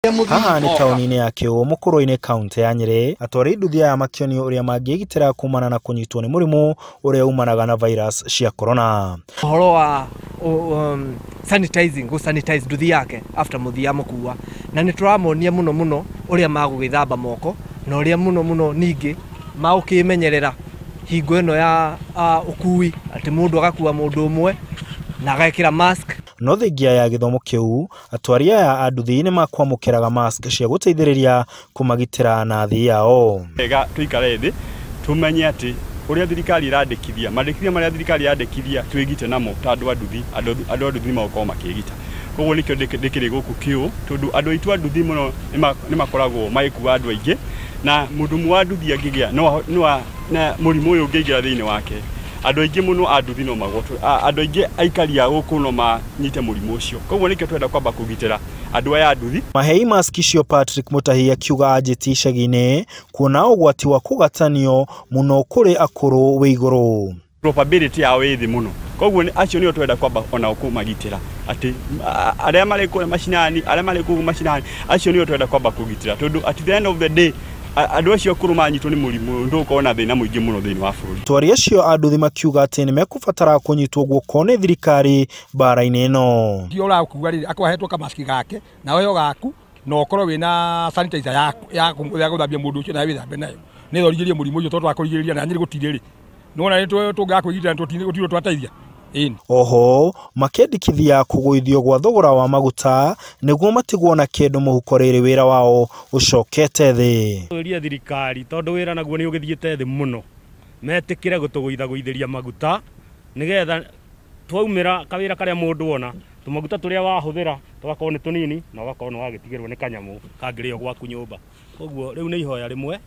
Haha nĩ taũni-inĩ ya Kĩũ Mũkũrwe-inĩ kaũntĩ ya Nyĩrĩ. Atwari nduthi aya makĩonio ũrĩa mangĩĩgitĩra kumana na kũnyitwo nĩ mũrimũ ũrĩa umanaga na virus cia corona. Ũhoro wa sanitizing, gũ sanitize nduthi yake after mũthia mũkua, na nĩ tũramonia mũno mũno ũrĩa magũgĩthamba moko na ũrĩa mũno mũno ningĩ magũkĩmenyerera hingo ĩno ya ũkui, atĩ mũndũ agakua mũndũ ũmwe na agekĩra mask. No thengia ya gĩthomo kĩu, atwari aya a nduthi nĩ makwamũkĩraga mask cia gũteithĩrĩria kũmagitĩra na athii ao. Wega tũikare thĩ tũmenye atĩ ũrĩa thirikari ĩrandĩkithia, mandĩkithia marĩa thirikari yandĩkithia twĩgite namo ta andũ a nduthi, andũ a nduthi nĩmagũkorwo makĩgita. Koguo nĩkĩo ndĩkĩrĩ gũkũ Kĩũ, tondũ andũ aitũ a nduthi mũno nĩmakoragwo magĩkua andũ aingĩ, na mũndũ ũmwe wa nduthi angĩgĩa na mũrimũ ũyũ ũngĩingĩra thĩinĩ wake, andũ aingĩ mũno a nduthi no magwatwo, andũ aingĩ aikari a gũkũ no manyite mũrimũ ũcio. Koguo nĩkĩo twenda kwamba kũgitĩra andũ aya a nduthi. Mahei mask icio Patrick Mutahi akiuga anjĩtie icagi-inĩ kuona ũgwati wa kũgatanio mũno kũrĩ akũrũ wĩ igũrũ. Probability yao ĩ thĩ mũno, koguo acio nĩo twenda kwamba onao kũmagitĩra, atĩ arĩa marĩ kũrĩa macinani, arĩa marĩ kũu macinani, acio nĩo twenda kwamba kũgitĩra, tondũ at the end of the day andũ acio akũrũ manyitwo nĩ mũrimũ ndũgũkorwo na thĩna mũingĩ mũno thĩinĩ wa bũrũri. Atwari acio a nduthi makiuga atĩ nĩmekũbatara kũnyitwo guoko nĩ thirikari mbara-inĩ ĩno. Ti ũrakua rĩrĩ, akorwo ahetwo kamaski gake na weho gaku, na ũkorwo wĩna sanitizer ya gũthambia mũndũ ũcio, nawe wĩthambe nayo nĩgetha ũrigĩrĩrie mũrimũ ũcio, tondũ twakũrigĩrĩria na Nyĩrĩ gũtirĩ rĩ, nĩwona nĩ tũngĩaga kwĩgitĩra gũtirĩ twateithia. Oho makendekithia kũgũithio gwa thogora wa maguta nĩguo matigwo na kĩndũ mũhuko rĩrĩ wĩra wao ũcokete thĩ. Tũrie thirikari tondũ wĩra naguo nĩ ũgĩthiĩte thĩ mũno, metĩkĩre gũtũgũithagũithĩria maguta nĩgetha twaumĩra kawĩra karĩa mũndũ ona tũmaguta tũrĩa wahũthĩra tũgakorwo nĩ tũnini na ũgakorwo nĩ wagĩtigĩrwo nĩ kanyamũ kangĩrĩo gwaku nyũmba. Koguo rĩu nĩ ihoya rĩmwe.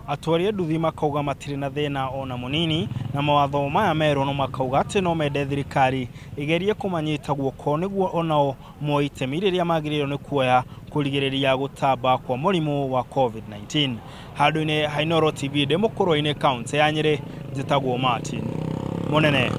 Atwari a nduthi makauga matirĩ na thĩna ona mũnini na mawatho maya merũ, no makauga atĩ no mende thirikari ĩgerie kũmanyita guoko nĩguo onao moe itemi rĩrĩa magĩrĩirwo nĩ kuoya kũrigĩrĩria gũtamba kwa mũrimũ wa COVID-19. Handũ-inĩ ha Inooro TV ndĩ Mũkũrwe-inĩ kaũntĩ ya Nyĩrĩ, njĩtagwo Martin Mũnene.